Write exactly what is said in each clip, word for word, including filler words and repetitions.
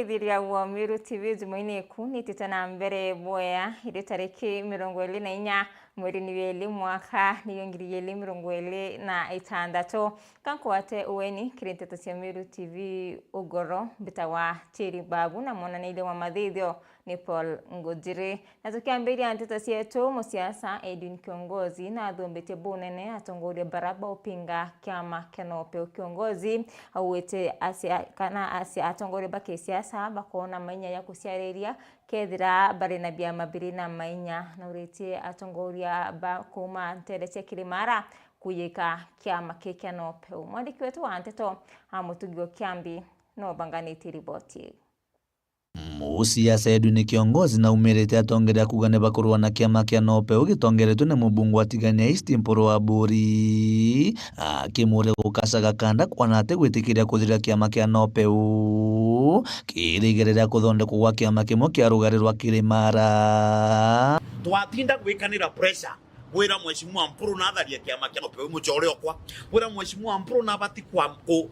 Ithiria wa Meru T V Jumaine iku nitite na mbere bwea iri tariki mirongo iri na inya mweri ni wa iri mwaka ni wa ngiri iri mirongo iri na itantatu. Kankwate ueni kiri nteto cia Meru T V ugoro mbitawa Tiri Babu na mwananiria wa mathithio ni Paul Ngujiri. Na tukiambiria nteto cietu, musiasa Edwin Kiongozi nathumbitie bunene atongoria bara baupinga kiama kia NOPEU. Kiongozi augite asia-, kana asia-, atongoria ba kisiasa bakona mainya ya kuciariria kethira bari na biama biri na mainya. Nauritie atongoria ba kuuma ntere cia Kirimara kuyika kiama kii kia NOPEU. Mwandiki wetu wa nteto a Mutugi wa Kiambi no banganitie riboti ii. Musiasa Edwin Kiongozi naumirite atongeria kuuga ni bakurua na kiama kia NOPEU gitongeretwe ni mubunge wa Tigania East Mpuru Aburi, akimuria gukaca gakanda kwana atigwitikiria kuthirira kiama kia NOPEU kiri igere ria kuthondekwa gwa kiama kimwe kia rugari rwa Kirimara. Twatinda gwikanira pressure. Bwira Mheshimiwa Mpuru natharia kiama kia NOPEU, mucore okwa. Bwira Mheshimiwa Mpuru nabati kwa, ku,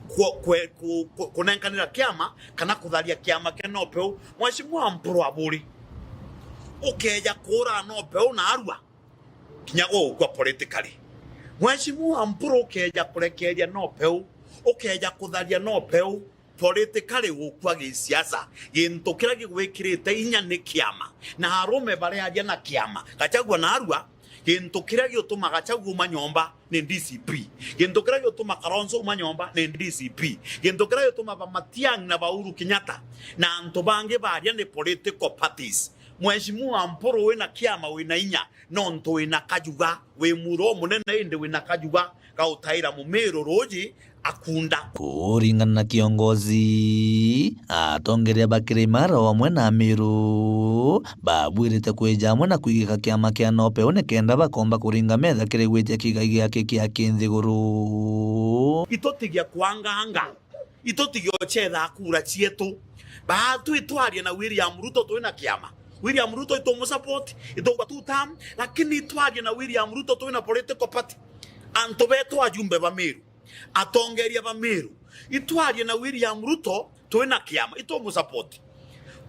ku, kwe-, ku, ku, kunenkanira kiama kana kutharia kiama kia NOPEU. Mheshimiwa Mpuru Aburi, ukeja kuura NOPEU na arua, kinya gukua politically. Mheshimiwa Mpuru ukeja kurekeria NOPEU, ukeja kutharia NOPEU, politically gukua gisiasa. Gintu kiria gigwikirite inya ni kiama, na arume baria aria na kiama. Gachagua na arua, gintu kiria giutuma Gachagua uma nyomba ni D C P. Gintu kiria giutuma Kalonzo uma nyomba ni D C P. Gintu kiria giutuma ba Matiang'i na ba Uhuru Kenyatta na antu bangi baria ni political parties. Mheshimiwa Mpuru, wina kiama, wina inya, nontu wina kajuga, wi muro munene, indi wina kajuga ga utaira mumiru ruuji akunda. Kuringana na Kiongozi, atongeria ba Kirimara o amwe na Amiru babwirite kwija amwe na kwigika kiama kia NOPEU nikenda bakomba kuringa metha kiri gwitia kigai giaki kia kinthiguru. Itutigia kwanganga. Itutigia ucetha kura cietu. Baatu itwarie na William Ruto, twina kiama. William Ruto itumusupport, itugwa two term, lakini itwarie na William Ruto, twina political party. Antu betu, ajumbe ba Meru, atongeria ba Meru, itwarie na William Ruto, twina kiama, itumusupport.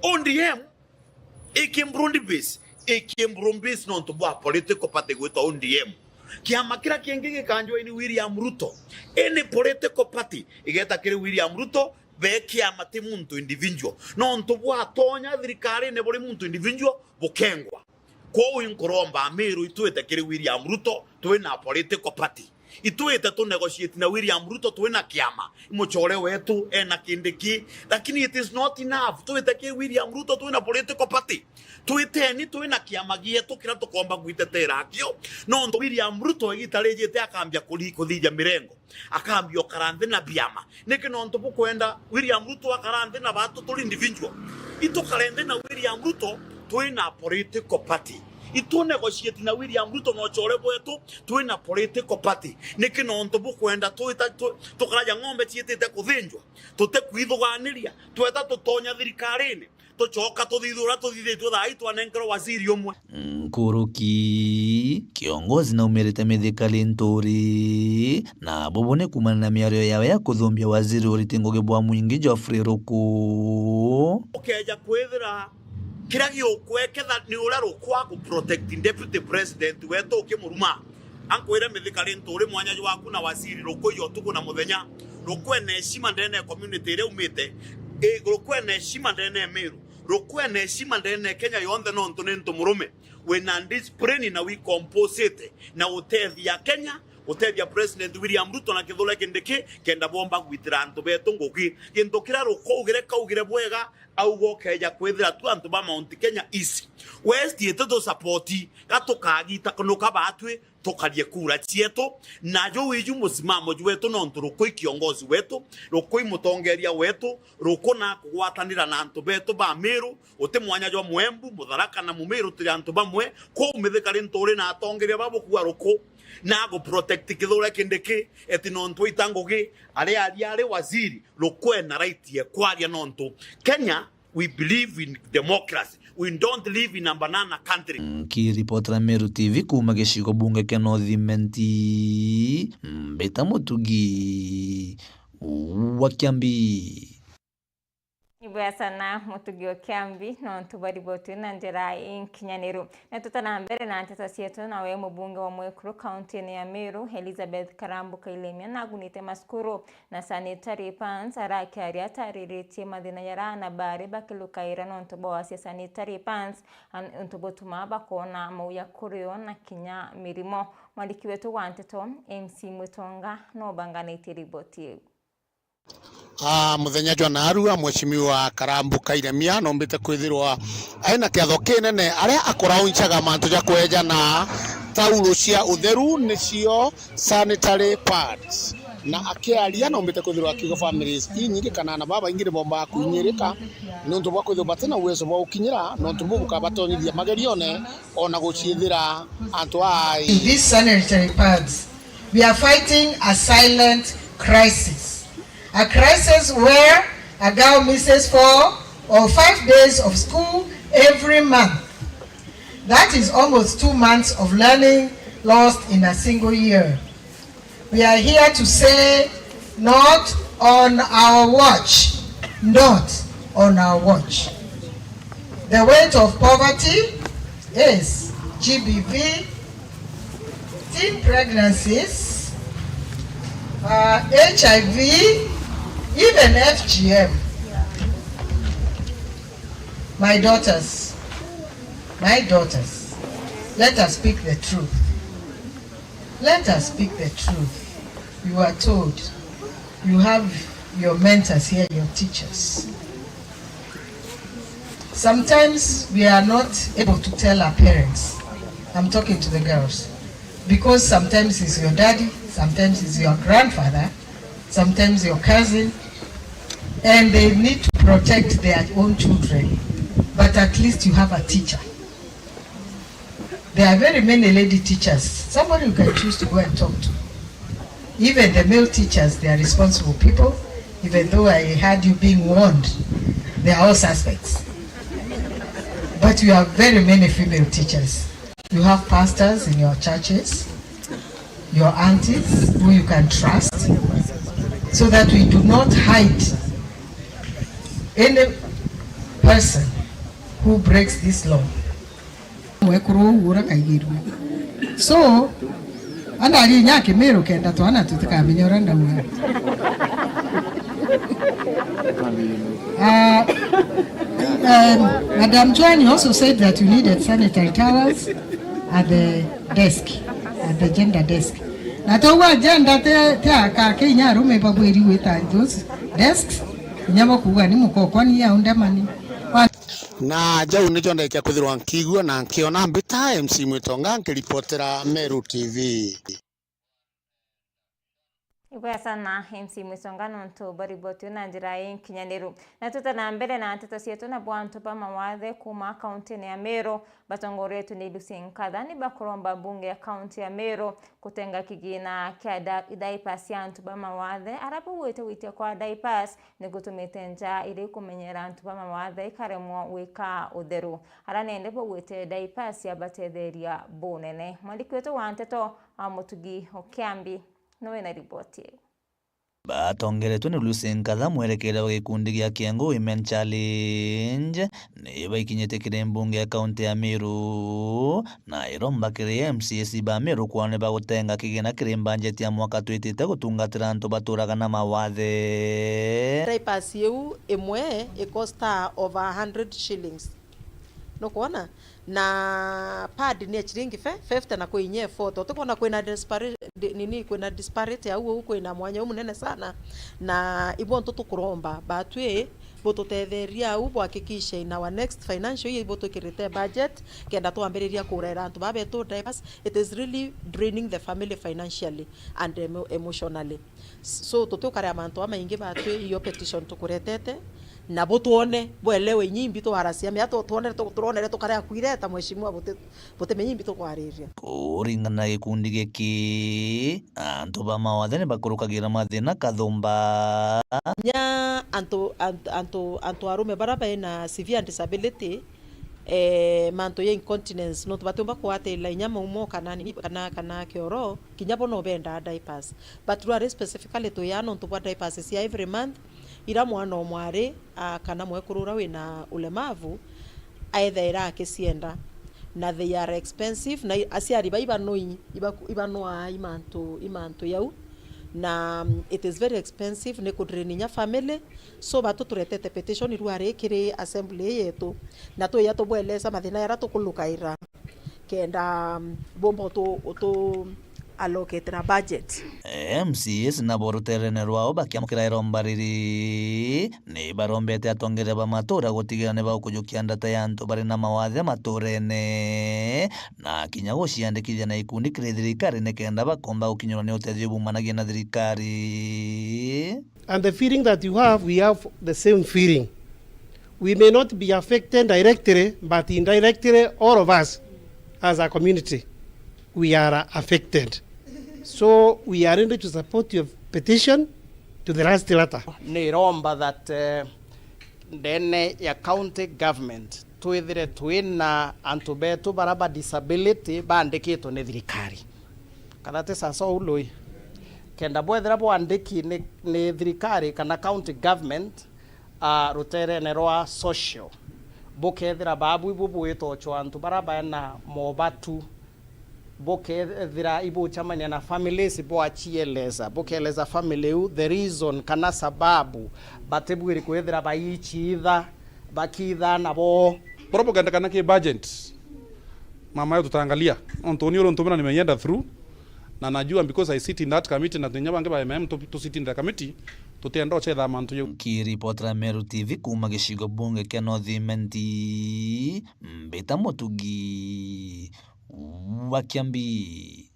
O D M iki broad base, iki broad base nontu bwa political party gwitwa O D M. Kiama kiria kingi gikanjoini William Ruto. Any political party igeta kiri William Ruto, be kiama, ti muntu individual. Nontu bwatonya thirikarine buri muntu individual bukengwa. Kwou inkuromba Amiru, itwite kiri William Ruto, twina political party. Itwite tu negotiate na William Ruto, twina kiama. Mucore wetu ena Kindiki, lakini it is not enough. Twite kiri William Ruto, twina political party. Twiteni, twina kiama gietu kiria tukomba gwitetera akio. Nontu William Ruto igita rijite akambia kuri-, kuthithia mirengo. Akambia ukara nthi na biama. Niki nontu bukwenda William Ruto akara nthi na batu turi individual? Itukare nthi na William Ruto, twina political party. Itu negotiate na William Ruto na ucore bwetu, twina political party. Niki nontu bukwenda twita-, tu-, tukaraja ng'ombe ciitite kuthinjwa, tutikwithuganiria, tweta tutonya thirikarine, tucoka tuthithia uria tuthithitue thaa ii twanenkerwa waziri umwe. Nkuruki, Kiongozi naumirite Mithika Linturi, na bubu ni kuumana na miario yawe ya kuthumbia waziri uriti ngugi bwa mwingi Geoffrey Ruku. Ukeja kwithira kiria giukweketha ni uria Ruku aguprotect deputy president wetu ukimuruma. Ankwire Mithika Linturi, mwanya jwaku na waziri Ruku iyo utuku na muthenya. Ruku ena heshima ndene ya community iria umite. I, Ruku ena heshima ndene ya Meru. Ruku ena heshima ndene ya Kenya yonthe nontu ni ntu murume wina discipline na wicomposite na utethia Kenya, utethia President William Ruto na Kithure Kindiki kenda bomba gwitira antu betu ngugi. Gintu kiria Ruku augire kaugire bwega, auga ukeja kwithira tu antu ba Mount Kenya East West iti tu support, gatukagita kunuka batwi tukarie kura cietu, na juu iju musimamo jwetu, nontu Ruku i kiongozi wetu, Ruku i mutongeria wetu, Ruku na kugwatanira na antu betu ba Meru, uti mwanya jwa Mwembu, Mutharaka na Mumiru turi antu bamwe, kwou Mithika Linturi na atongeria ba bukua Ruku, na agu protect Kithure Kindiki, eti nontu aita ngugi, ari aria ari waziri, Ruku ena right ya kwaria nontu Kenya We believe in democracy. We don't live in a banana country. Nkiripotera Meru T V kuuma gicigo bunge kia North Imenti, Mbita Mutugi wa Kiambi. Ibwega sana Mutugi o Kiambi nontu bwa riboti na njira inkinyaniru. Na tuta na mbere na nteto cietu, nawe mubunge wa mwekuru kaunti-ini ya Meru, Elizabeth Karambu Kailemia, nagunite macukuru na sanitary pads. Arakiaria atariritie mathina jaria aana bari bakirukaira nontu bwa wasia sanitary pads, an-, untu butuma bakoona mauya kurio na kinya mirimo. Mwandiki wetu wa nteto, M C Mwitonga, no banganitie riboti iu. Ah, muthenya jwa naarua, Mheshimiwa Karambu Kairemia nombite kwithirwa aina kiatho kinene aria akuraunchaga mantu ja kweja na tauro cia utheru, nicio sanitary pads. Na akiaria, nombite kwithirwa akiuga families inyingi kana aana babaingi nibombaga kuinyirika niuntu bwa kwithirwa batina uwezo bwa gukinyira, na untu buu bukabatonyithia magerione ona guciithira antu aai. These sanitary pads, we are fighting a silent crisis. A crisis where a girl misses four or five days of school every month. That is almost two months of learning lost in a single year. We are here to say, not on our watch. Not on our watch. The weight of poverty is G B V, teen pregnancies, uh, H I V, even F G M. My daughters, my daughters, let us speak the truth. Let us speak the truth. You are told you have your mentors here, your teachers. Sometimes we are not able to tell our parents. I'm talking to the girls. Because sometimes it's your daddy, sometimes it's your grandfather, sometimes your cousin, and they need to protect their own children. But at least you have a teacher. There are very many lady teachers, somebody you can choose to go and talk to. Even the male teachers, they are responsible people, even though I heard you being warned, they are all suspects. But you have very many female teachers. You have pastors in your churches, your aunties who you can trust, so that we do not hide any person who breaks this law. Mwekuru uu ura kaigirue. So, andaria inya Kimiru kenda twana tutikamenya ura ndauga. Ah, um, Madam Joan, you also said that you needed sanitary towels at the desk, at the gender desk. Na twauga gender te, te aka ke inya arume babwiri gwita those desks, inya bakuuga ni mukokwa ni au ndemani. Na jau nijo ndaikia kwithirwa nkiigua na nkiona mbita M C Mwitonga nkiripotera Meru T V. Ibwega sana M C Mwitonga nontu bwa riboti na njira inkinyaniru. Na tuta na mbere na nteto cietu, nabo antu ba mawathe kuuma kaunti-ini ya Meru batongoretwe ni Lucy Nkatha ni bakuromba mbunge ya kaunti ya Meru kutenga kigina kia da-, diapers cia antu ba mawathe, aria baugite gwitia kwa diapers ni gutumite nja iri kumenyera antu ba mawathe ikaremwa gwika utheru. Aria nende baugite diapers ciabatetheria bunene. Mwandiki wetu wa nteto wa Mutugi o Kiambi niwe na riboti iu. Batongeretwe ni Lucy Nkatha, mwerekera wa gikundi gia Kiengo Women Challenge, ni baikinyite kiri mbunge ya kaunti ya Meru, na iromba kiri M C As ba Meru kwona ni bagutenga kigina kiri mbanjeti ya mwaka twitite gutungatira antu baturaga na mawathe. Diapers iu imwe ikosta over a hundred shillings. Nukwona? Na pad ni ya chiringi fe-, fifty na kwi inya forty. Utikwona kwina dispari-, di-, nini, kwina disparity au, au kwina mwanya umunene sana. Na ibo ntu tukuromba batwi bututetheria au, buhakikishe in our next financial year ibutwikirite budget, kenda twambiriria kuraira antu baba betu diapers. It is really draining the family financially and emo-, emotionally. So, tutiukarea mantu jamaingi batwi, iyo petition tukuretete, na butwone, bwelewe inya imbi twaracia, mea tu-, twonere tu-, turonere tukarea kuireta, mheshimiwa, buti-, butimenye imbi tukwariria. Kuringana na gikundi giki, antu ba mawathe ni bakurukagira mathina kathumba. Nya antu, antu, antu, antu arume bara baina severe disability, eh, mantu ya incontinence, nontu batiumba kugwatira inya maumo kana nini, kana, kana kioro, kinya bo no bendaa diapers. But rwari specifically tuya nontu bwa diapers cia every month, Ira mwana o mwari, a, kana mwekuru uria wina ulemavu aethaira akicienda, na they are expensive, na i-, aciari ba ibanui, iba-, ibanwaa imantu, imantu yau, na, mm, it is very expensive, ni kudrain inya family. So batu turetete petition ruari kiri assembly yetu, na twija tubweleza mathina jaria tukulukaira, kenda, mm, bumba utu, utu allocatera budget. M C As nabo ruterene rwao bakiamukira iromba riri, ni barombete atongeria ba matura gutigira ni bagukujukia ndata ya antu bari na mawathe maturene, na kinya guciandikithia na ikundi kiri thirikari nikenda bakomba gukinyirwa ni utethio bumanagia na thirikari. And the feeling that you have, we have the same feeling. We may not be affected directly, but indirectly, all of us as a community, we are affected. So we are ready to support your petition to the last letter. Niromba that, eh, ndene ya county government twithire twina antu betu bara ba disability bandikitwe ni thirikari. Kana ti sasa uu lui? Kenda bwethira bwandiki ni, ni thirikari kana county government, a, ruterene rwa social, bukethira babu ibu bwitochwa antu bara baena mobatu, bukethira ibucemania na families, bwacieleza, bukeleza family iu the reason kana sababu batibwiri kwithira baichiitha, bakiitha nabo. Bora bukendekana ki budget, mama yo tutaangalia. Ontu ni uru ntumira nimeienda through, na najua because I sit in that committee, na tunya bangi ba M M M tu, tu sit in the committee, tutienda uchetha mantu yau. Nkiripotera Meru T V kuuma gicigo bunge kia North Imenti, Mbita Mutugi wa Kiambi.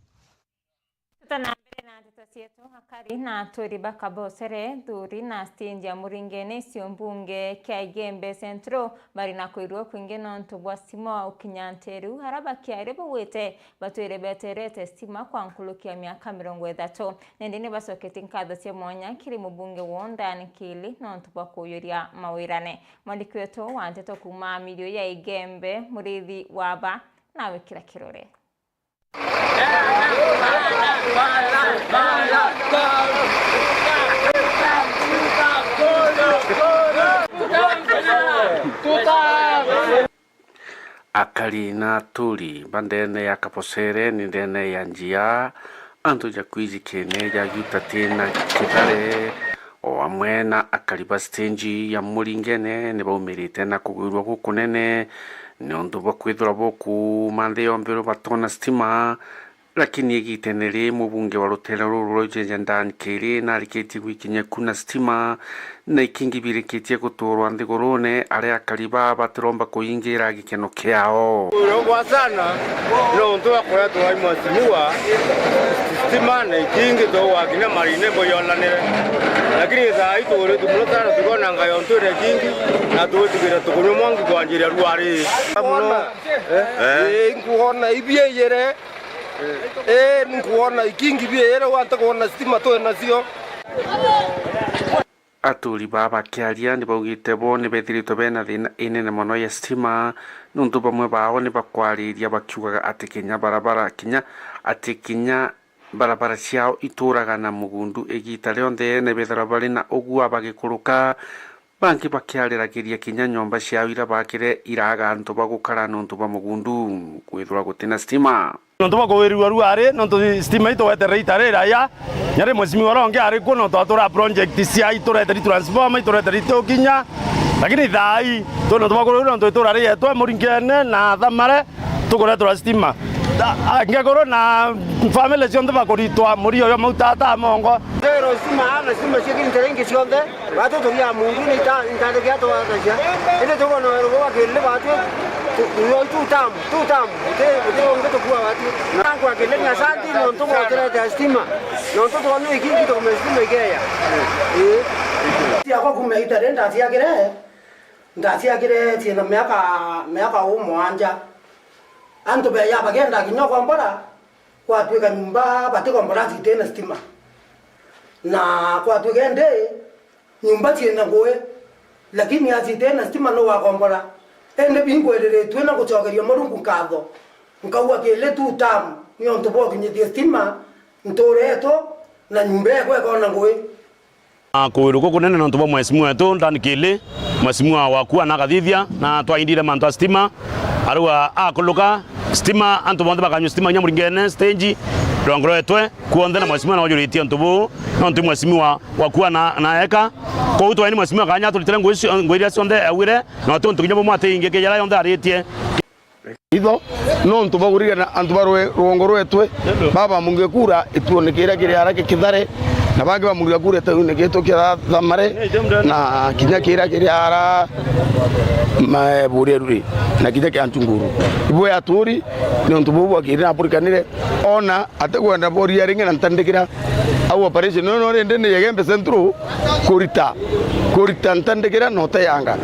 Tuta na mbere na ndeto cietu. Akari na aturi ba Kabosere, Thuri na stage ya Muringene icio mbunge kia Igembe Central bari na kwirua kwingi nontu bwa stima wa ukinyantiru, ara bakiari bugwite batwire beterete stima kwa nkuruki ya miaka mirongo ithatu. Nindi ni bacoketie nkatho cia mwanya kiri mubunge woo Dan Kili nontu bwa kuyuria mawirane. Mwandiki wetu wa nteto kuuma mirio ya Igembe, Murithi Waba, nawe kira kirore. Akari na aturi ba ndene ya Kabosere ni ndene ya njia, antu ja kwiji kene ja Giuta ti na Kithare, o amwe na akari ba stage ya Muringene ni baumirite na kugwirua gukunene niuntu bwa kwithirwa bukuuma nthi yonthe batona stima. Lakini igitene ri, mubunge wa rutere ruru rwa Igembe Dan Kili narikitie gwikinyia ku na stima, na ikingi birikitie guturwa nthigurune, aria akari baa batiromba kuingira gikeno kiao. Urogwa sana, no untu wa kuretwa wa mheshimiwa, stima na ikingi tugwakinya marine mbuyolanire. Lakini thaa ii tuuritwe muno sana, tukona ngayo ntwire ikingi, na twitigire tukunywa mwangi kwanjiria ruari. Muno. Eh? Eh, nkuona ibieyere. Eh, nkuona ikingi bieyere, wante kuona stima twi nacio. Aturi baa bakiaria ni baugite bo ni bethiritwe bena thina inene mono ya stima, nuntu bamwe bao ni bakwariria bakiugaga ati kinya barabara, kinya, ati kinya barabara ciao ituraga na mugundu igita rionthe, ni bethirwa bari na ugua bagikuruka, bangi bakiariragiria kinya nyomba ciao ira bakire iraaga antu ba gukara nontu bwa mugundu kwithirwa gutina stima. Nontu bwa kuwirirua ruari, nontu stima itugweterere ita riraya, nyari mheshimiwa uria ungi ari kuo, no twatura project cia itureteri transformer, itureteri itukinya, lakini thaa ii tu nontu bwa kuwirirua nontu itura rietwe Muringene na Thamare tukureterwa stima. Tha-, a, ngekuru na family cionthe bakuritwa murio jwa mauta ta mongo. Ndeero stima, na stima cia kiri ntere ingi cionthe. Batwi tugia mundu ni ta, ntandiki atwagacia. Indi tukwona weru bwa kiriri batwi, tu, tu, two term, two term. Uti, uti ungi tukua batwi. Na kwa kiriri ni asanti, nontu bwa uturete stima. Nontu twonire ikingi tukume stima ikeya. Ii. Ciakwa kuma itare ndaciakire, ndaciakire ciina miaka, miaka u mwanja. Antu beya bagenda kinya ukombora, gwatwika nyumba batikombora citina stima. Na gwatwika indi nyumba ciina ngui, lakini acitena stima no wakombora. Indi bingwiriritue na gucokeria Murungu nkatho, nkauga kiri two term, niontu bwa ukinyithie stima nturetu, na nyumba ekwa ikona ngui. Na kuwirwa kukunene nontu bwa mheshimiwa wetu Dan Kili, mheshimiwa waku ana akathithia, na twaindire mantu a stima, arua akuluka stima, antu bonthe bakanyua stima kinya Muringene, stage, rwongo rwetwe, kuonthe na mheshimiwa naujuritie untu buu, nontu mheshimiwa waku ana naeka. Kou twaini mheshimiwa kanya aturitire ngugi cio, ngugi iria cionthe augire, na ti untu kinya bumwe ati ingi kijara yonthe aritie. Itho, nontu baurire na antu ba rwe-, rwongo rwetwe, baba bamungia kura ituone kiria kiri ara ki Kithare, na bangi bamungia kura itaune gitu kia Thamare, na kinya kiria kiri ara ma-, Buria Ruri, na kinya kia Ntunguru. Ibo yaturi, ni untu buu bwakiri na burikanire, ona atikwenda boria ringi na ntandikira au operation ino rindi ni Igembe Central kurita, kurita ntandikira na uteyanga.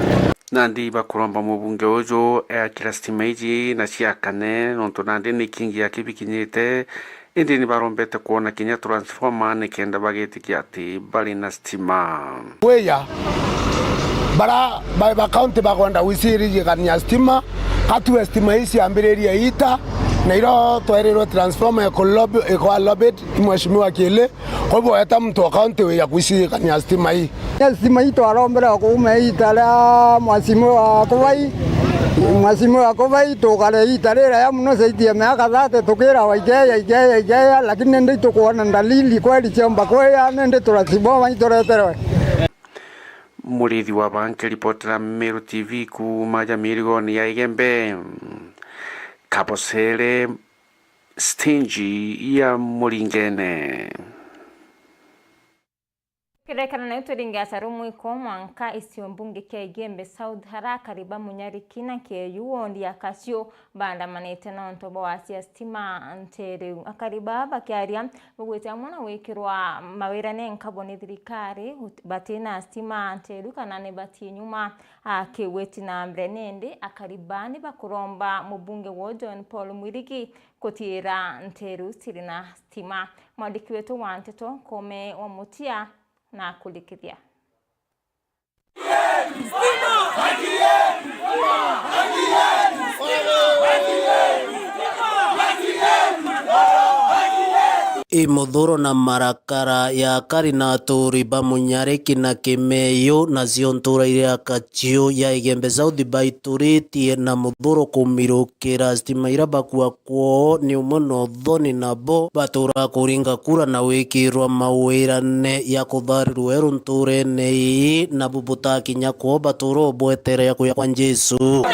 Nandi bakuromba mubunge uju eakira stima iji na ciakane, nontu nandi ni kingi ya kibikinyite, indi ni barombete kwona kinya transformer nikenda bagitikia ati bari na stima. Kwiya bara ba, ba county bakwenda gwicirigania stima, katue stima ii ciambiririe iita, na irio twerirwe transformer iku lobby, ikwa lobbied i mheshimiwa Kili. Kwa hivyo, eta muntu wa county wija kwicirikania stima ii. Stima ii twarombere o kuuma iita ria mwasimu wa Kubai, mwasimu wa Kubai, tukare iita riraya muno zaidi ya miaka thirty, tukirawa ikeya, ikeya, ikeya, lakini nindi itukwona ndalili kweli ciomba kwiya, nindi turasiboma itureterwe. Murithi wa banki ripotera Meru T V kuuma ja mirigoni ya Igembe, Kabosere, stage ya Muringene. Kirekana nau turinge acaru mwiko mwanka icio mbunge kia Igembe South, harakari ba Munyariki na Keyu wondi ya Kacio baandamanite nontu bwa wasia stima nteriu. Akari baa bakiaria bagwite amwe na gwikirwa mawira ni nkabo ni thirikari, batina stima nteriu kana ni batie nyuma a kiwiti na mbere. Nindi akari baa ni bakuromba mubunge wo John Paul Mwirigi kutiira nteru ciri na stima. Mwandiki wetu wa nteto Kome wa Mutia na kurikithia. I muthuro na marakara ya akari na aturi ba Munyariki na Kimeyu, nacio ntura iria Kaciu ya Igembe South baituritie na muthuro kumirukira stima ira bakua kwoo ni umwe na uthoni nabo batura kuringa kura na wikirwa mawirane ya kutharirwa eru nturene ii, nabu butakinya kwoo batura ubweterea kuya kwa Jesu.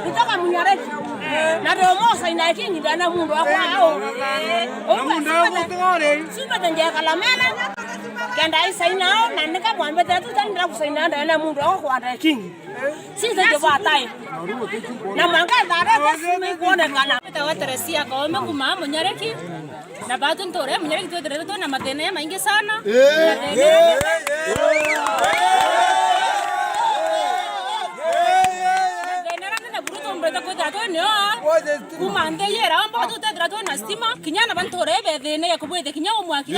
Kutoka Munyariki. Na ndio mosa inaiki ndana mundu akwa au. Sumete nje Kalamene. Kenda isaina au, na nikamwambia tu tani ndira kusaina ndana mundu akwa kwa kingi. Sisi ndio batai. Na mwangaza arete simi kuonekana. Etawa Teresia Kaome kuma Munyariki. Na batu nture Munyariki twetherete twina mathina jamaingi sana. Mathina. Mathina aria nene buru tumbite kwithira twinio. Kuma nthi ira omba tutethira twina stima. Kinya na bantu ure bethina ya kubwithia kinya umwaki.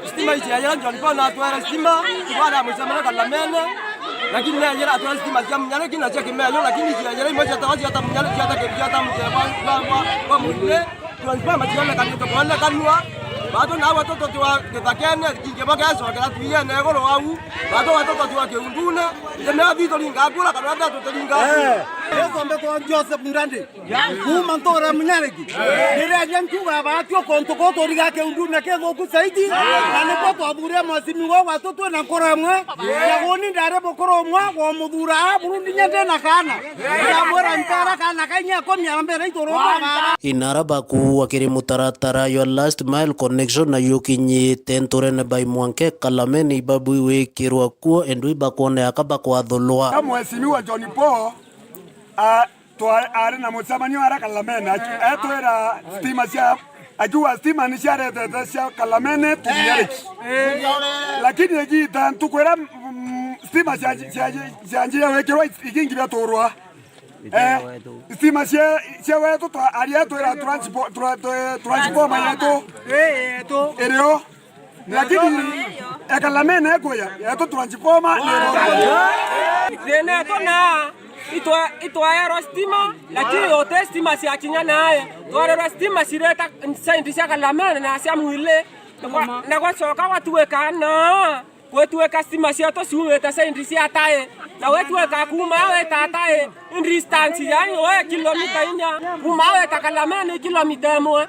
Stima ici ya John Paul atwere stima. Ibara ya mucemania Kalamene. Lakini naye yera atwara stima cia Munyariki na cia Kimeyu, lakini cia yera imwe ciatawa ciata Munyariki, ciata Kimeyu, ciata Munyariki kwa, kwa, kwa, kwa Munyariki. Transformer cionekanite kuonekanua. Bado na watoto twa Githakene, kingi bagecokera tuiyene iguru au. Bado watoto twa Kiundune, ndio na vitu lingakula kana ndio tutelinga. Eh, Yesu ambe kwa Joseph Ndandi. Kuuma ntura Munyariki. Ndiraria nkuga baatio kuntu kuu turiga kiundune kithuku zaidi, na nikwo twathuurire mwacimi wau watu twina nkoro imwe. Na guni ndari mukuru umwe wa muthura a Burundi nya ndina kaana. Ndamwira ntara kaana kainya ikumi na mbere ituruma bara. Inara bakuua kiri mutaratara jwa last mile connection na yukinyite nturene bai mwanke Kalameni ibabu iwikirwa kuo endwi bakwonea ka bakwathulwa. Ka Mheshimiwa John Paul, a, Twa-, ari na mucemanio ara Kalamene, aki-, etwira stima cia, akiuga stima ni ciaretete cia Kalamene Tunyariki. Lakini igita ntukwira, mm, stima cia, cia, cianjire gwikirwa ikingi biaturwa. Eh, stima cia, cia wetu twa-, ari etwira transpo-, tra-, tra-, transformer yetu irio. Lakini ekalamene ekuya, yetu transformer ni roho. Thina yetu na itwa-, itwaerwa stima, lakini ote stima ciakinya naye. Twarerwa stima cireta saindi cia Kalamene na cia Mwili. Kwa-, na gwacoka gwatuika na gwituika stima cietu ciumite side cia tai, na gwituika kuuma wita tai, in distance, yani we kilomita inya, kuuma wita Kalamene kilomita imwe.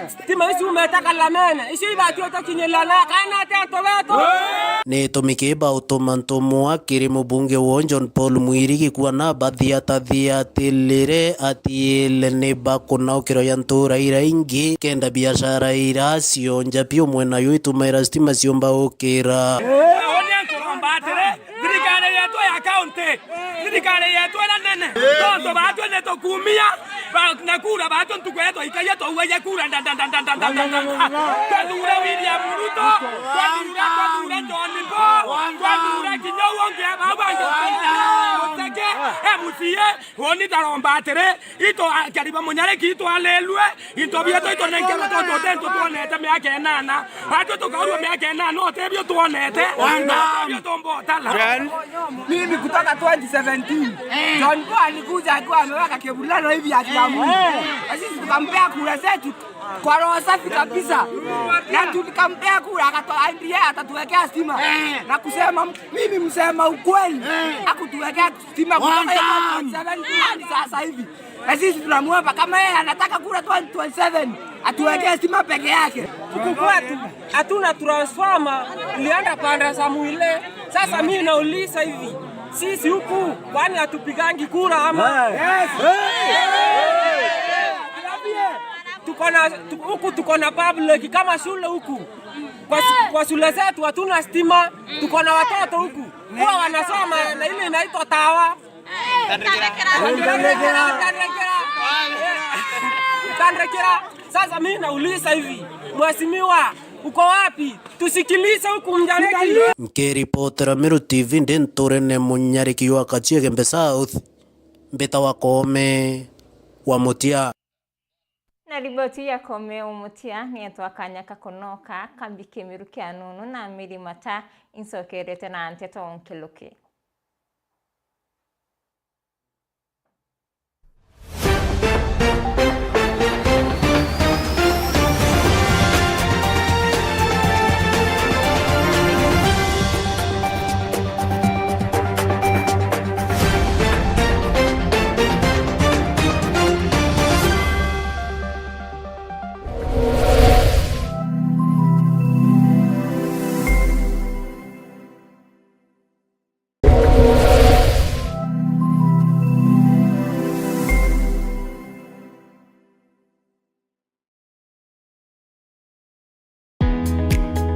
Stima ici ciumite Kalamene, icio ibati utukinyirira na kana ati antu betu. Ni itumi ki bautuma ntumwa kiri mubunge wo John Paul Mwirigi kuona bathiatathiatirire atiile ni bakunaukirwa ya ntura ira ingi kenda biashara ira cionja biu mwena yu itumaira stima ciumba ukira. Thirikari yetu ya kaunti, thirikari yetu ira nene, tontu baatwi ni tukumia, ba-, na kura baatwi ntuku iria twaikagia twaugagia kura nda, nda, nda. Twathuura William Ruto, twathuura, twathuura John Paul, twathuura kinya uu ungi aba bangi, Muteke, M C A, uuni ndaromba atiri, Itu a-, kariba munyariki itwalelue, into bietu itunenkerwe tontu uti ntu twonete miaka inana. Atwi tukaurua miaka inana, utibio twonete, utibio tumbotala. Mimi kutoka twenty seventeen, John Paul alikuja akiwa ameweka kivulano hivi ya kiamu. Na sisi tukampea kura zetu kwa roho safi kabisa. Na tukampea kura, akatoa, ndiye atatuwekea stima. Na kusema, mimi msema ukweli, hakutuwekea stima kutoka hiyo twenty seventeen hadi sasa hivi. Na sisi tunamuomba kama yeye anataka kura twenty twenty-seven, atuwekee stima peke yake. Huku kwetu hatuna transformer, ilienda pande za Mwile. Sasa mimi nauliza hivi, sisi huku kwani hatupigangi kura ama? Yes. Alafu tuko na, tu-, huku tuko na public kama shule huku. Kwa su-, kwa shule zetu hatuna stima, tuko na watoto huku. Huwa wanasoma na ile inaitwa tawa. Tandekera. Tandekera. Tandekera. Sasa mimi nauliza hivi, mheshimiwa, uko wapi? Tusikilize huku Mnyariki. Nkiripotera Meru T V ndi nturene Munyariki wa Kachiege Gembe South, mbita wa Koome wa Mutia. Na riboti ya Koome wa Mutia ni etwa kanya kakonoka kambi kimiru kia nunu na miri mata incokerete na nteto nkiluki.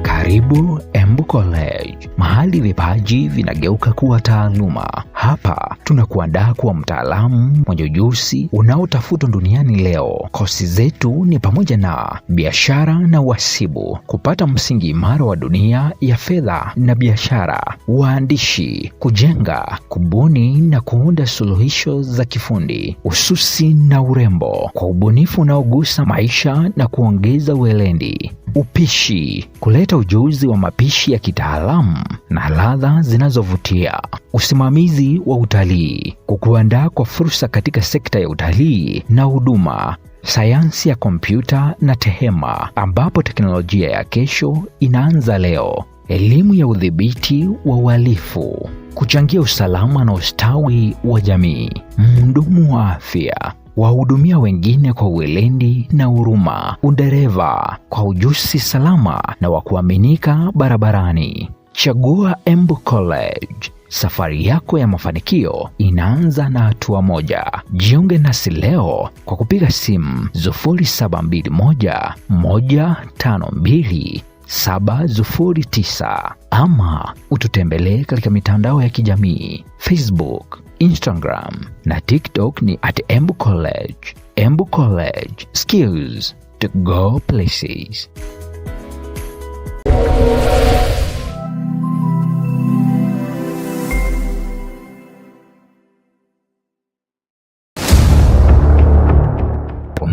Karibu Embu College, mahali vipaji vinageuka kuwa taaluma. Hapa tunakuandaa kuwa mtaalamu mwenye ujuzi unaotafutwa duniani leo. Kosi zetu ni pamoja na biashara na uhasibu, kupata msingi imara wa dunia ya fedha na biashara, uandishi, kujenga, kubuni na kuunda suluhisho za kifundi, ususi na urembo, kwa ubunifu unaogusa maisha na kuongeza weledi, upishi, kuleta ujuzi wa mapishi ya kitaalamu na ladha zinazovutia, usimamizi wa utalii, kukuandaa kwa fursa katika sekta ya utalii na huduma, sayansi ya kompyuta na tehema, ambapo teknolojia ya kesho inaanza leo. Elimu ya udhibiti wa uhalifu, kuchangia usalama na ustawi wa jamii, mhudumu wa afya, wahudumia wengine kwa weledi na huruma, udereva kwa ujuzi salama na wa kuaminika barabarani. Chagua Embu College. Safari yako ya mafanikio inaanza na hatua moja. Jiunge nasi leo kwa kupiga simu sufuri saba mbili moja, moja tano mbili, saba sufuri tisa ama ututembelee katika mitandao ya kijamii, Facebook, Instagram na TikTok ni at Embu College. Embu College, skills to go places.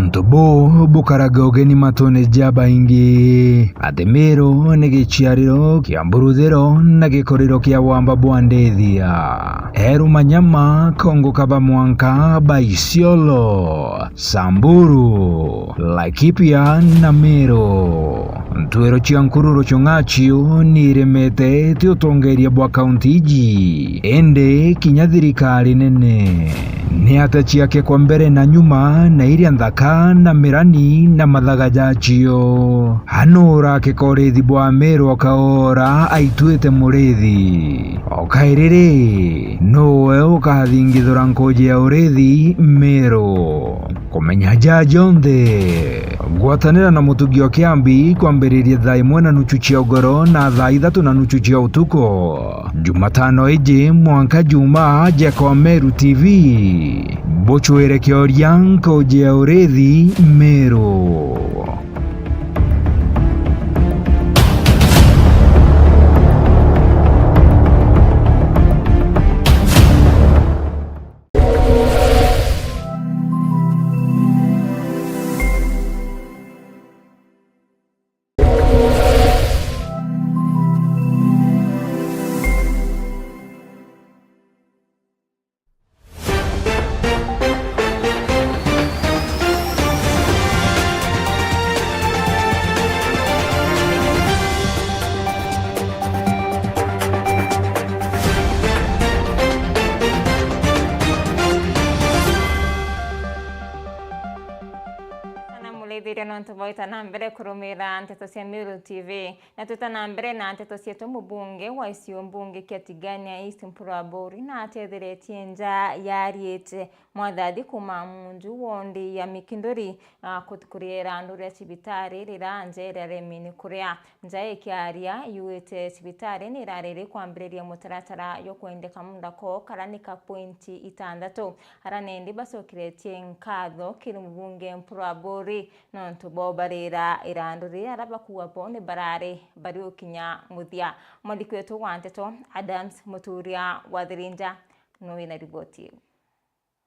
Untu buu bukaraga ugeni matune ja baingi, ati Miru ni giciariro kia mburuthiro na gikoriro kia wamba bwa ndithia. Eru Manyama, Kongo kaba mwanka ba Isiolo, Samburu, Laikipia na Miru. Ntwiro cia nkururu ciong'acio ni iremete ti utongeria bwa kaunti iji, indi kinya thirikari nene. Ni ata ciake kwa mbere na nyuma na iria nthaka na mirani na mathaga jacio? Anu urake korithi bwa Miru akaora aituite murithi? O kairi ri, nuwe ukathingithura nkuji ya urithi Miru? Kumenya ja jonthe, gwatanira na Mutugi o Kiambi kwambiriria thaa imwe na nuchu cia ugoro na thaa ithatu na nuchu cia utuku. Jumatano iji mwanka Jumaa, Jeko Meru T V bucwire kioria nkuji ya urithi Miru. Sana murithiria nontu bwaita na mbere kurumira nteto cia Miru T V. Na twita na mbere na nteto cietu, mubunge wa gicigo mbunge kia Tigania East Mpuru Aburi na atetheretie nja yariite mwathathi kuma Munju wondi ya Mikinduri, ah, kut-, kuria irandu ria cibitari rira nja iria remi ni kuria. Nja ikiaria yuite cibitari ni irariri kwambiriria mutaratara jwa kwendeka mundako kara ni ka pointi itandatu. Ara nendi bacokeretie nkatho kiri mubunge Mpuru Aburi nontu bwa ubarira irandu riria aria bakuuga bo ni barari bari ukinya muthia. Mwandiki wetu wa nteto Adams Muturia wa Thirinja no wina riboti iu.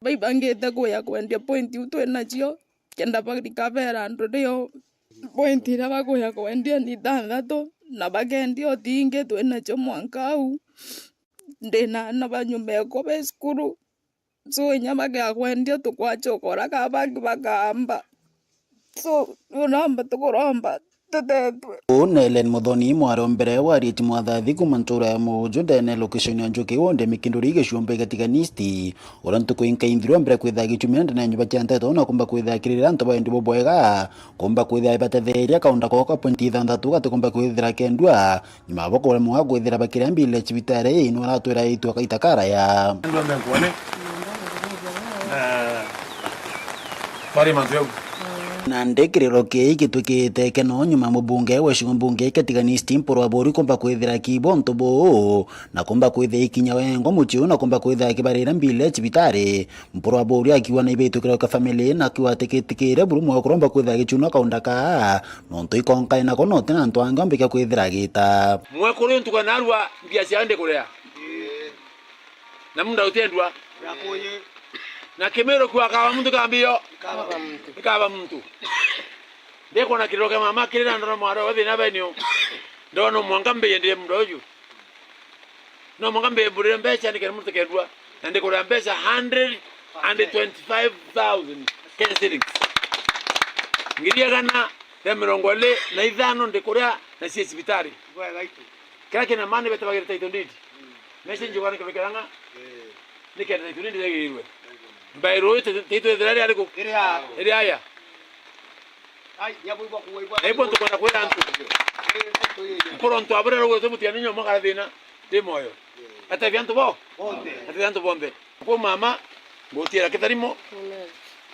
Baibangite kuya kwendia point iu twi nacio, kenda barika bera andu rio point iria bakuya kwendia ni ithanthatu, na bakendia utingi twi nacio mwanka au. Ndina aana ba nyuma ekwa be cukuru, so inya bagea kwendia tukwacha ukora ka bangi bakaamba. So, riu naomba tukuromba tutetwe. Uu ni Ellen Muthoni, mwari o mbere wa Arieti Mwathathi kuma ntura ya Muju ndene location ya Njuki, wonde Mikinduri giciumba gatiganist, uria ntuku inkainthirwa mbere kwitha gichumia ndene ya nyumba cia nteto na kumba kwitha kirira antu ba wendi bubwega, kumba kwitha ibatetheria kaunda koko pointi ithanthatu gati kumba kwithira kendua, nyuma bo kuremwa kwithira bakiria mbili ya cibitari, ii nwe aratwira itwa kaita karaya. Andũ ambe nkuone. Na twari mantu yau. Na ndikiriro kii gitwikite keno nyuma mubunge wa gicigo mbunge kia Tigania East Mpuru Aburi kumba kwithira kibo ntu buu, na kumba kwithia ikinya wengo muciu na kumba kwithia akibarira mbili ya cibitari. Mpuru Aburi akiuga na ibitwikiriro kia family na akiuga atikitikire buru mwe kuromba kwithia gichuna kaunda kaa, nontu ikonkae nako no ti na antu angi ombikia kwithira agita. Mwekuru ntuku ya narua mbia ciao ndikuria. Na muunda utiendua. Na Kimiru kiu akaba muntu kambio. Ikaba muntu. Ikaba muntu. Ndikwona kiriro kia mama kirira ndona mwaro wa thina benio. Ndona mwanka mbiye ndire muunda uju. No mwanka mbiye mburire mbeca nikenda muntu kendua. Na ndikuria mbeca hundred and twenty-five thousand Kenya shillings. Ngiri igana ria mirongo iri na ithano ndikuria na cie cibitari. Kiria kina mani bete bagire title deed. Message njugana kibekera ng'a? Nikenda title deed yagirirwe. Mbairo ite title ithira ria riku? Iri aya. Iri aya. Ai, nyabu ibwa kuwa ibwa. Na ibwa ntukwenda kwira antu. Mpuru ntu abure rugwe tubutiga ninyo mwaka thina. Ndi moyo. Atethia antu bo? Bonthe. Atethia antu bonthe. Kwa mama, ngutiira kitharimo. Amen.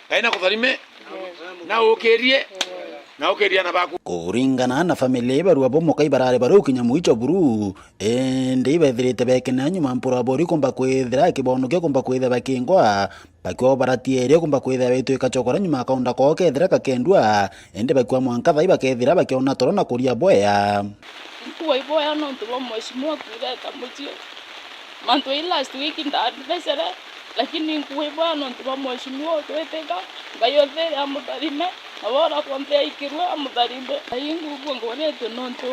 Ngai na kutharime. Amen. Na ukirie. Amen. Na ukirie ana baku. Kuringana na family, barua bo mukai barari bari ukinya mwicho buru. Indi ibethirite bekene nyuma Mpuru Aburi kumba kwithira akibonokia kumba kwithira bakingwa. Bakiwa baratieri kumba kwithira betwika chokora nyuma kaunda koo kethira kakendua. Indi bakiwa mwanka thai bakethira bakiona toro na kuria bwea. Nkuwa iboya nontu bwa mheshimiwa kwireta mucii. Mantu ii last week ndandecere, Lakini nkuuga ibwega nontu bwa mweshimiwa utwitika, Ngai uthiire amutharime, na bora bonthe aikirue amutharime. Ngai nkuuga nguuritue nontu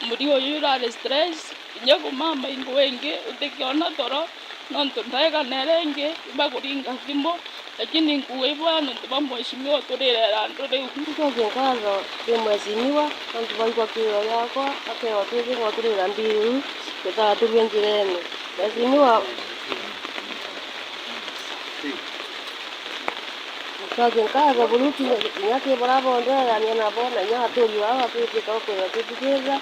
murigo juju urari stress, kinya kumama ingu ingi utikiona toro, nontu ndaigana iria ingi ibakuringa thimu, lakini nkuuga ibwega nontu bwa mweshimiwa uturirera antu riu. Ncokia nkatho kwi mweshimiwa nontu bwa igwa kiugo giakwa, akewa twithingwa turira mbiru tutatubie njirene. Mweshimiwa, ncokia nkatho buru kinya, kinya ki bara bonthe arania nabo, na inya aturi baba batwitite ukwira twithikiria,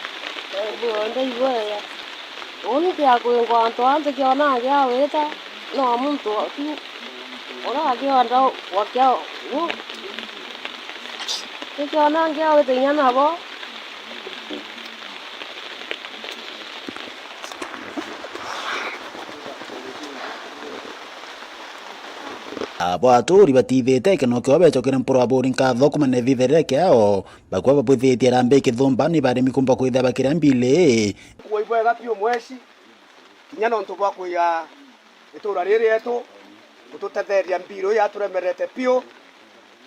bonthe ibwega. Uu ntiakwingwa antu aa ntikionaa ngiawita, no muntu tu uria akienda gwakia uu. Ntikionaa ngiawita inya nabo. Abo aturi batithite ikeno kiao becokere mporo aburi nkatho kumana na ithitherere kiao, bakua babwithitie harambee kithumba ni baremi kumba kwithia bakiria mbili. Kuuga ibwega piu mweshi, kinya nontu bwa kwiga itura riri rietu, gututetheria mbiru ii yaturemerete piu.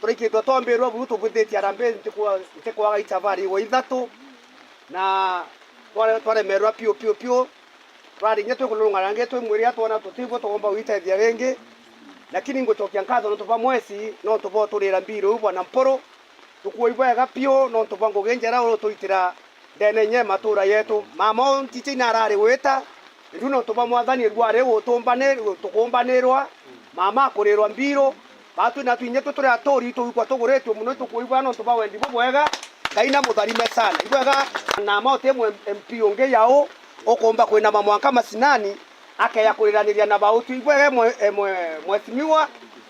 Turaikitwe twambirwa buru tubwithitie harambee ntikwa-, ntikwaga itabari igwa ithatu, na tware-, twaremerwa piu, piu, piu. Twari inya twikurungana ringi twi mwiri atwona tutibwo tugomba gwitethia ringi, lakini ngucokia nkatho nontu bwa mwesi, nontu bwa uturira mbiru uu bwana Mpuru. Tukuui bwega piu nontu bwa ngugi njera urutuitira ndene inya ya matura yetu. Mama o ntiti ina arari gwita, riu nontu bwa Mwathani rwari gutumbani-, tukumbanirwa, mama akurirwa mbiru, batwi na twinya twi turi aturi tugikwa tuguritue mono, itukuui bwega nontu bwa wendi bubwega, Ngai na mutharime sana. Ibwega na mama uti mwe M P ungi yau, ukumba kwinama mwanka macinani, akeya kuriraniria na bautu. Ibwega mwe-, mwe-, mwesimiwa,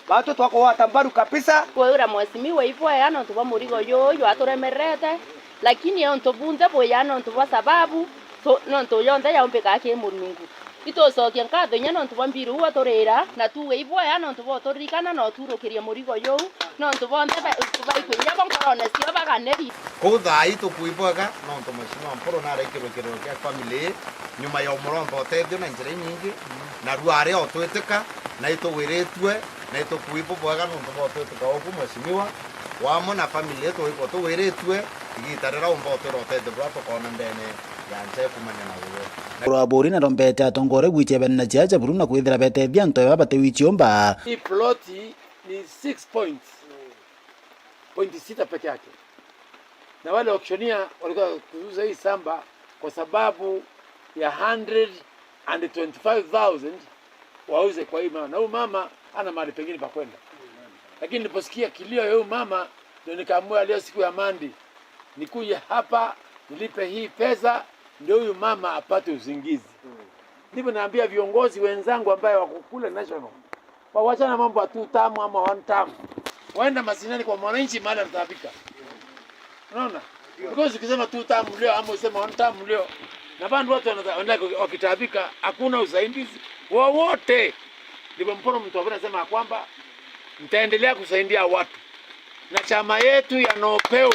bautu twakugwata mbaru kabisa. Kwira mwesimiwa ibwega nontu bwa murigo juju jwaturemerete, lakini untu bunthe bwija nontu bwa sababu, tu-, nontu yonthe yaumbikaga ki Murungu. Itucokia nkatho inya nontu bwa mbiru uu aturira, na tuuge ibwega nontu bwa uturirikana na uturukiria murigo juu, nontu bonthe ba-, baikwija bo nkorone cio baganeri. Kuu thaa ii tukuui bwega nontu Mheshimiwa Mpuru naraikirwe kiriro kia family nyuma ya umuromba utethio na njira inyingi, na riu ari o twitika, na ituwiritue, na itukuui bubwega nontu bwa utwitika uku Mheshimiwa, wamwe na family yetu wikwa tuwiritue, igita riria umba utwira utethio buria tukoona ndene ya ncha ikumania na uwe. Kurwa buri na rombete atongoria gwichia bene na chiacha buru na kwithira betethia antu baba batiwi chiumba. Hii ploti ni six points, point sita peke yake, na wale auctioneer walikuwa kuuza hii shamba kwa sababu ya hundred and twenty-five thousand wauze kwa hii mama, na huyu mama hana mahali pengine pa kwenda. Lakini niliposikia kilio ya huyu mama, ndio nikaamua leo siku ya Monday nikuje hapa nilipe hii pesa, ndio huyu mama apate usingizi. Ndivyo naambia viongozi wenzangu ambaye wako kule national, wawachana mambo ya two term ama one term, waenda mashinani kwa mwananchi mahali anataabika. Unaona? Because ukisema two term leo ama usema one term leo, na bado watu wanata-, wanaendelea wakitaabika, hakuna usaidizi wowote. Ndivyo Mpuru Mtobo anasema ya kwamba nitaendelea kusaidia watu na chama yetu ya Nopeu.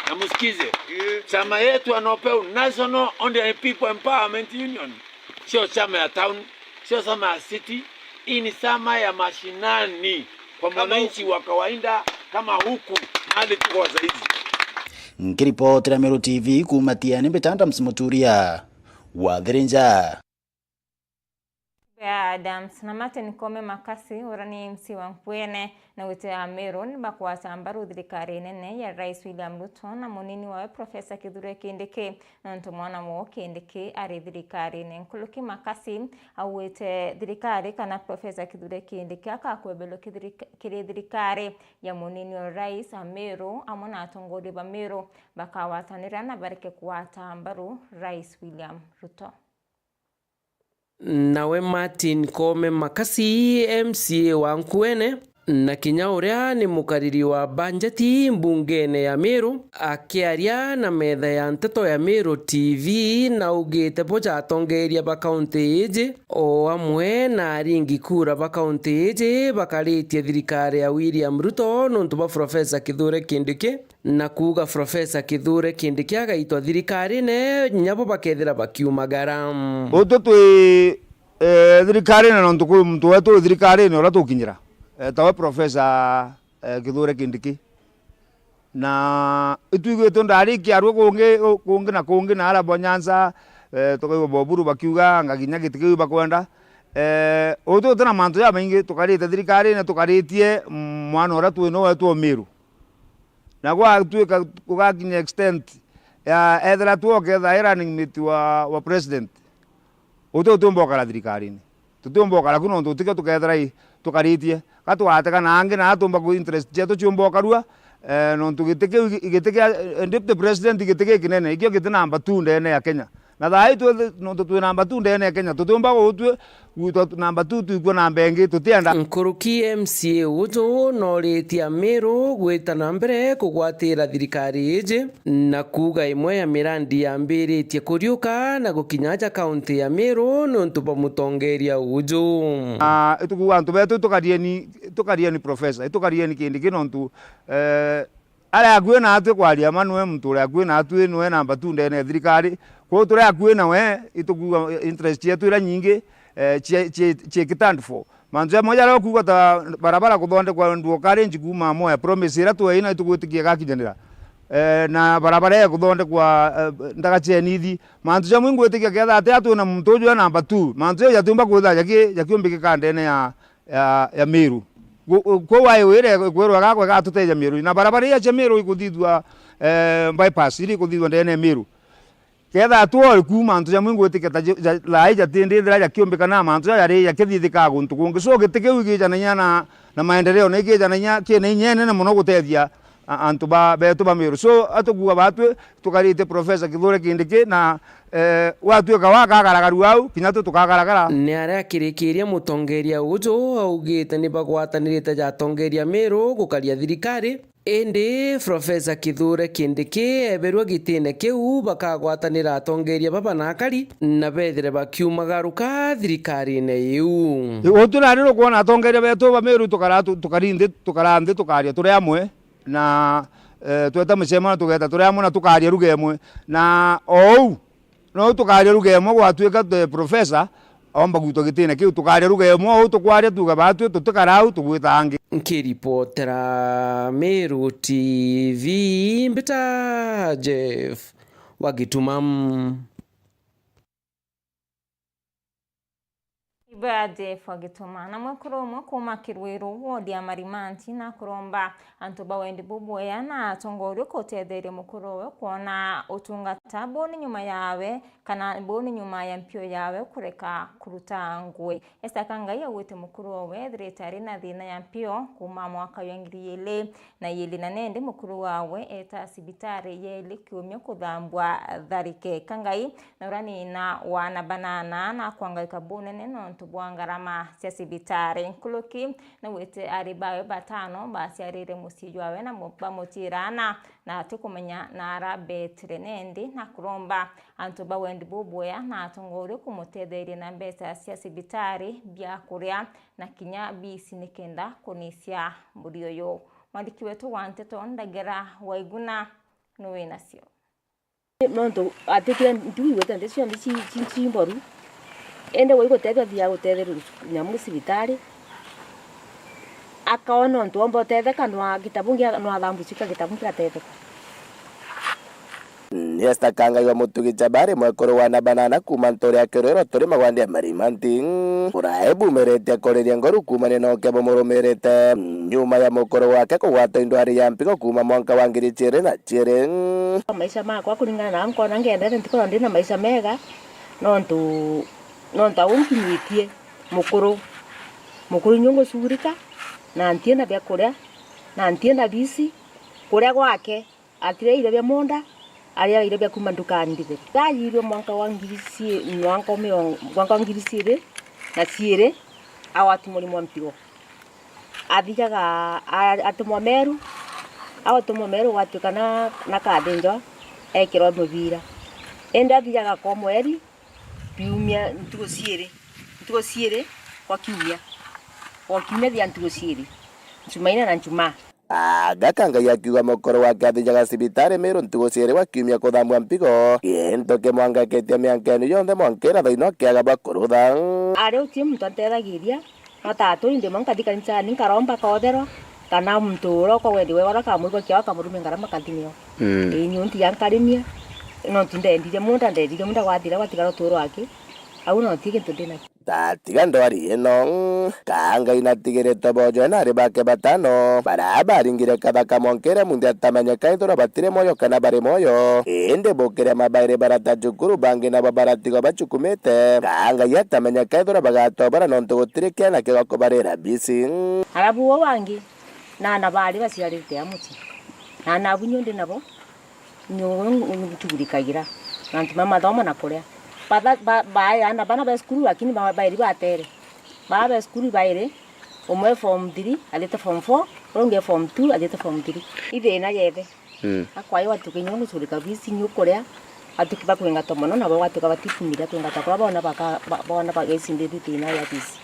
Na musikize, chama yetu ya Nopeu, National Ordinary People Empowerment Union, sio chama ya town, sio chama ya city. Hii ni chama ya mashinani kwa mwananchi wa kawaida kama huku mahali tuko saizi. Nkiripotera Meru T V kuuma Tiani, mbita Adams Muturia wa Thirinja. Bea Adams na Martin Kome Makasi, uria ni M C wa Nkuene na wite ya Meru, ni bakwata mbaru thirikari nene ya Rais William Ruto na munini wawe Professor Kithure Kindiki, nontu mwana wao Kindiki ari thirikarine. Nkuruki Makasi augite thirikari kana Professor Kithure Kindiki akakwebelwa kithirika-, kiri thirikari ya munini wa Rais a Meru amwe na atongoria ba Meru bakawatanira na bareke kwata mbaru Rais William Ruto. Nawe Martin Kome Makasi, M C A wa Nkuene, na kinya uria ni mukariri wa banjeti mbungene ya Meru, akiaria na metha ya nteto ya Meru T V, naugite buja atongeria ba kaunti iji o amwe na aringi kura ba kaunti iji bakaritie thirikari ya William Ruto nontu bwa Professor Kithure Kindiki. Na kuuga Professor Kithure Kindiki agaitwa thirikarine, nyabo bakethira bakiumagara. Utwe twi Eh, thirikarine, nontu kwi muntu wetu wi thirikarine uria tukinyira, eh, tawe Professor, eh, Kithure Kindiki. Na itwiguitwe ndarikia arua kungi, kungi na kungi, na aria bo Nyanza, eh, tukaigua bo Oburu bakiuga anga kinya giti kiu bakwenda. Eh, uti uti na mantu jamaingi, tukarite thirikarine, tukaritie mwana uria twi nawe wetu o Miru. Na gwatuika gugakinya extent ya ethira twoka etha i running mate wa, wa president, uti utiumba ukara thirikarine. Tutiumba ukara ku nontu utikio tukethira i tukaritie. Ka tugatega na angi na tumba ku interest cietu ciumba ukarua, eh, nontu giti kiu, giti kia, eh, deputy president giti gikinene, ikio giti namba two ndene ya Kenya. Na thaa ii twi, nontu twi namba two ndene ya Kenya, tutiumba gutwi gwitwa namba two twikua namba ingi, tutienda. Nkuruki M C A uju noritie Amiru gwita na mbere kugwatira thirikari iji, na kuuga imwe ya mirandi yambiritie kuriuka na gukinya aja kaunti ya Miru niuntu bwa mutongeria uju. Ah, itukuuga antu betu, itukarieni, itukarieni professor, itukarieni Kindiki nontu, eh, ari akui natwi kwaria ma, niwe muntu uri akui natwi, niwe namba two ndene ya thirikari. Kwou turi akui nawe, itukuuga interest cietu iria nyingi, eh, cie-, cie-, ciikitandfo. Mantu jamwe jaria ukuuga ta barabara kuthondekwa nduo karinji kuuma Mwea, promise iria tweina itugwitikia igakinyanira. Eh, na barabara ikuthondekwa, eh, ndaga cienithi. Mantu jamwe ingwitikia ketha ati atwi na muntu uju e namba two. Mantu jau jatiumba kwithira jaki-, jakiumbikika ndene ya ya, ya Miru. Gu-, gu-, kwou highway iria ikwirwa igakwa igatuteja Miru. Na barabara iria cia Miru ikuthithua, eh, bypass, iria ikuthithua ndene ya Miru. Ketha twori kuuma antu jamwe ngwitikia ta ja-, ja-, thaa ii jatindithira jakiumbika na mantu jaria jari jakithithika guntu kungi. So giti kiu ikijanania na, na maendeleo, na ikijanania kina inya inene mono gutethia a-, antu ba, betu ba Miru. So, atukuuga batwi, tukarite Professor Kithure Kindiki, na, eh, gwatuika wa akagaragaru au, kinya twi tukagaragara. Ni aria akirikiria mutongeria uju augite ni bagwatanirite ja atongeria Miru gukaria thirikari, indi Professor Kithure Kindiki eberua gitine kiu bakagwatanira atongeria baba na akari, na bethire bakiumagaruka thirikarine iu. Utu nari nukwona atongeria betu ba Miru tukara tu-, tukari nthi, tukara nthi tukaria turi amwe. Na, eh, tweta mucemanio tugeta turi amwe na tukaria lugha imwe. Na o uu, no tukaria lugha imwe gwatuika, eh, professor aumba gwitwa gitine kiu, tukaria lugha imwe, o uu tukwaria tuuga batwi, tutikara au, tugwita angi. Nkiripotera Meru T V, mbita Jeff wa Gituma. Ibea Jeff wa Gituma. Na mwekuru umwe kuuma Kirwiru, wodi ya Marimanti, na kuromba antu ba wendi bubwea na atongoria kutetheria mukuru uwe kwona utungata buu ni nyuma yawe, kana buu ni nyuma ya mpio yawe kureka kuruta ngui. Esther Kangai augite mukuru uwe ethirite ari na thina ya mpio kuuma mwaka jwa ngiri ijiri na ijiri na nandi mukuru wawe eeta cibitari ya Eli kiumia kuthambua tharike. Kangai na uria ni ina wa ana banana na kwangaika bunene nontu bwa ngarama cia cibitari. Nkuruki naugite ari bawe batano baciarire mucii jwawe na mu-, bamutiira ana na atikumenya na ara beetire nandi na kuromba antu ba wendi bubwea na atongoria kumutetheria na mbeca cia cibitari, bia kuria na kinya bisi nikenda kunisia murio uyu. Mwandiki wetu wa nteto Ndagera Waiguna ni winacio. Nontu atwikire ntugu igwete nthi cionthe ci, ci, ci mboru, indi gwi gutethia thia gutetheria nyamu cibitari, akaona untu omba utetheka, nwa gitabu ngia-, nwa thambu cika gitabu ngigatetheka. Ni Esther Kangai wa Mutugi Chabari, mwekuru wa ana banana kuuma ntuura ya Kirwiro turi magwandi ya Marimanti. Urae bumirite kuriria ngoru kuumania na ukia bumurumirite nyuma ya mukuru wake kugwatwa i ndwari ya mpigo kuuma mwanka wa ngiri ciiri na ciiri. Maisha makwa kuringana na nkona ngendete ntikorwa ndi na maisha mega, nontu, nontu au nkinyitie mukuru, mukuru inyu ngucurika, na ntiina bia kuria, na ntiina bisi, kuria gwake, atiria irio bia munda, ariaga irio bia kuuma ndukani nditheri. Ndajirwe mwanka wa ngiri cie-, mwanka wa miongo, mwanka wa ngiri ciiri na ciiri, agwati murimo wa mpigo. Athijaga, a-, atumwa Meru, agwatumwa Meru gwatuika na, na kathinjwa, ekirwa mubira. Indi athijaga kwa mweri, biumia ntuku ciiri, ntuku ciiri gwa kiumia, gwa kiumia thia ntuku ciiri, Njumaine na Njumaa. Aga Kangai akiuga mukuru wake athijaga cibitari Miru ntugu ciiri gwa kiumia kuthambua mpigo, gintu kimwangakitie miankene yonthe mwanka ira thaino akiaga bwa kurutha. Ari uti muntu antethagiria, no tatu indi mwa nkathi kanisani nkaromba kotherwa, kana muntu uria ukogwendi wega uria akamwigua kiao akamurumia ngarama kathi nio. Mm. Ii, nyu ntiga nkarimia, no ti ndendire munda, ndendire munda gwathira gwatigara uturo aki, au no ti gintu ndinakio. Tatiga ndwari ino, Kangai natigiritwe boojwe na ari bake batano, baria baringire kathaka mwanka iria munthi atamenyeka ethirwa batiri mwoyo kana bari mwoyo. Indi bukire mabairi barata cukuru, bangi nabo baratigwa bacukumite. Kangai atamenyeka ethirwa bagatobora nontu gutiri kiana kigokubarira bisi. Arabu uu bangi, na ana baari baciarite a mucii, na ana abu nyu ndi nabo. Nyu nchugurikagira na antu ma mathomo na kuria. Batha-, ba-, bae ana bana be cukuru, lakini ba-, bairi batere. Baa be cukuru bairi, umwe e form three, athiite form four, uria ungi e form two, athiite form three. I thina yethe. Mm. Akwai watuke nyu ngucurika bisi nyu kuria, atuki bakwingata mono, nabo gwatuka batikumiria kwingata kuria boona baka-, ba-, boona bagecindithia thina ya bisi.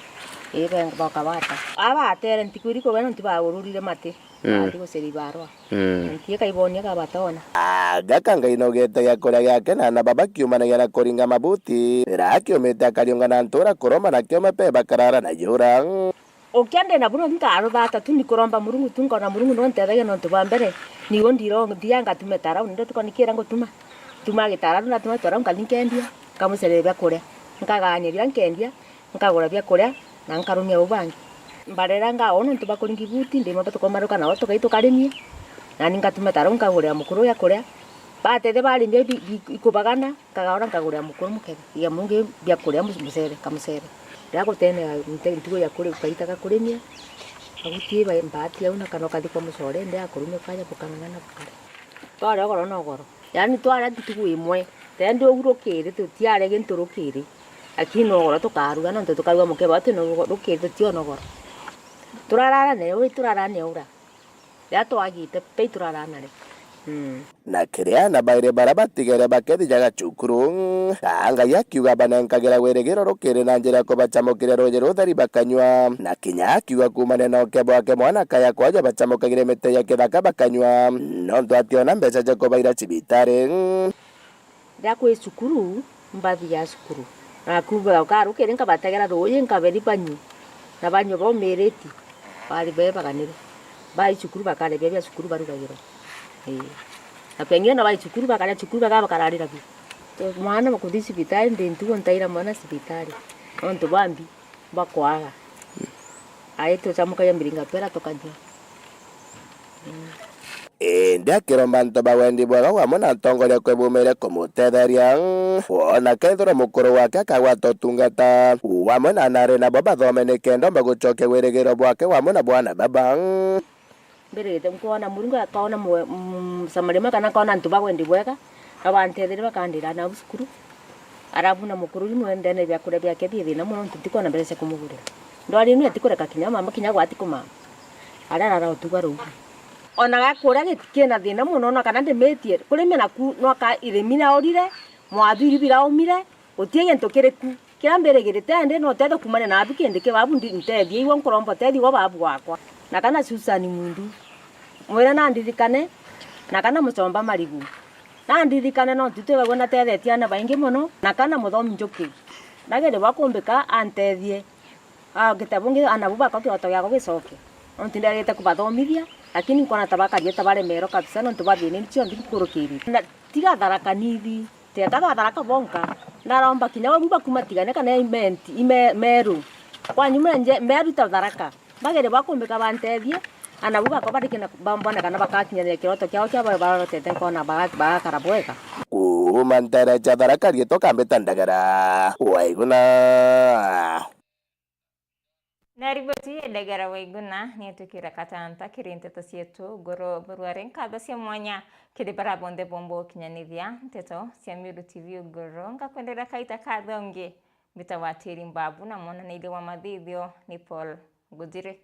Ii, be-, boka bata. Aa batere ntikwiri kuria nontu baururire mati. Mm. Bathi guceria ibarwa. Mm. Ntie kaibonia ka batona. Aga Kangai naugite giakuria giake na ana baba kiumanagia na kuringa mabuti. Riria akiumite akariunga na ntura kuroma na kiume pe bakarara na yura. Ukia ndi na buru nkaruthata tu, ni kuromba Murungu tu, nkona Murungu no ntethagia nontu bwa mbere, niu ndiro nthia ngatume tarau, ndio tuko nikira ngutuma. Tuma gitara, ndatuma tarau, nkathi nkendia, nkamucereria bia kuria. Nkagania biria nkendia, nkagura bia kuria, na nkarumia uu bangi. Mbarera nga, o nontu bakuringi buti, ndimwe batukomaruka nao tukai tukarimia, nani ngatuma tarau nkagurira mukuru gia kuria. Batethia barimia bi-, bi-, ikubagana, nkagaura nkagurira mukuru mukebe, iga mungi bia kuria mu-, mucere, kamucere. Riria gutenega nte-, ntugo ya kuri-, ukaitaga kurimia, maguti ba-, mbati au na kana ukathi kwa mucore, ndi akurumia ukaja bukang'ang'ana bukare. Twaria ugoro na ugoro. Yaani twaria ntugu imwe, tendi ugu rukiri, tutiaria gintu rukiri. Lakini no ugoro tukaruga, nontu tukaruga mukeba ati no rukiri, tutiona ugoro. Turarara nayo, wi turarara nayo ura. Riria twagite, pei turarara nario. Mm. Na kiri ana bairi baria batigere bakethijaga cukuru, Kangai akiuga banenkagira wirigiro rukiri na njira ya kubacamukiria ruuji rutheri bakanyua. Na kinya akiuga kuumania na uke bwake mwana kaya kwaja bacamukagire miti ya kithaka bakanyua, nontu ationa mbeca cia kubaira cibitari. Riria kwi cukuru, mbathiaga cukuru. Na kuuga ukarukiri nkabategera ruuji, nkaberi banyue. Na banyua baumiriti, bari bebaganire. Bai cukuru bakaria bia, bia cukuru barugagirwa. Ii. Na pengine na bai cukuru bakaria cukuru baka-, bakararira biu. Mwana kuthi cibitari, ndi ntugo ntaira mwana cibitari. Nontu bwa mbi. Bakwaga. Ai tucamukagia miringa pera tukanyua. Mm. Indi akiromba antu ba wendi bwega wamwe na atongoria kwe bumiire kumutetheria, kwona kethirwa mukuru wake akagwata utungata wamwe na anari nabo bathome nikenda omba gucokia wirigiro bwake wamwe na bwana baba. Mbirite nkwona Murungu, akona mwe-, mm, Samaria mwe kana akona antu ba wendi bwega, na bantetheria bakandira nau cukuru. Arabu na mukuru rimwe ndene biakuria biake bi thina mono, nontu ntikwona mbeca cia kumugurira. Ndwari inu atikureka kinya mama, kinya gwati kumama. Ararara utuga ruugi. Ona gakuria giti kina thina mono, ona kana ndimitie, kurimia naku no ka irimi naurire, mwathu iri biraumire, guti gintu kiri ku. Kiria mbirigirite ndi no tethio kuumania nabu kindi kibabu ndi-, ntethie igwe nkuromba utethio igwe babu wakwa. Na kana Susan Mwindu. Mwire nandirikane, na kana Muchomba Marigu. Nandirikane nontu twigagua natethetie aana baingi mono, na kana Muthomi Njuki. Ndagere bwa kumbika antethie. Ah, gitabu ngi-, aana bu bakwa kiroto giakwa gicoke. Nontu nderite kubathomithia, lakini nkona ta bakarie ta baremerwe kabisa nontu bwa thina iu cionthe nkurukirite. Na tiga Tharaka Nithi. Teka ba Tharaka bonka, naromba kinya bau bakumatigane kana imenti, ime-, Meru. Kwanyu mwenje, Meru ta Tharaka. Bagere bakumbika bantethie, ana bu bakwa barike na bambona kana bakakinyanira kiroto kiao kia ba-, barorotete nkona baga-, bagakara bwega. Kuuma ntere cia Tharaka riitwa Kambita Ndagara. Waiguna. Na riboti ya Ndagara Waiguna ni itukira katanta kiri nteto cietu. Ngoro burware nkatho cia mwanya kiri bara bonthe bomba ukinyanithia nteto cia Meru T V Ngoro. Ngakwendera kaita kathongi mbita wa tiri mbabu na mwonaniria wa mathithio ni Paul Ngujiri.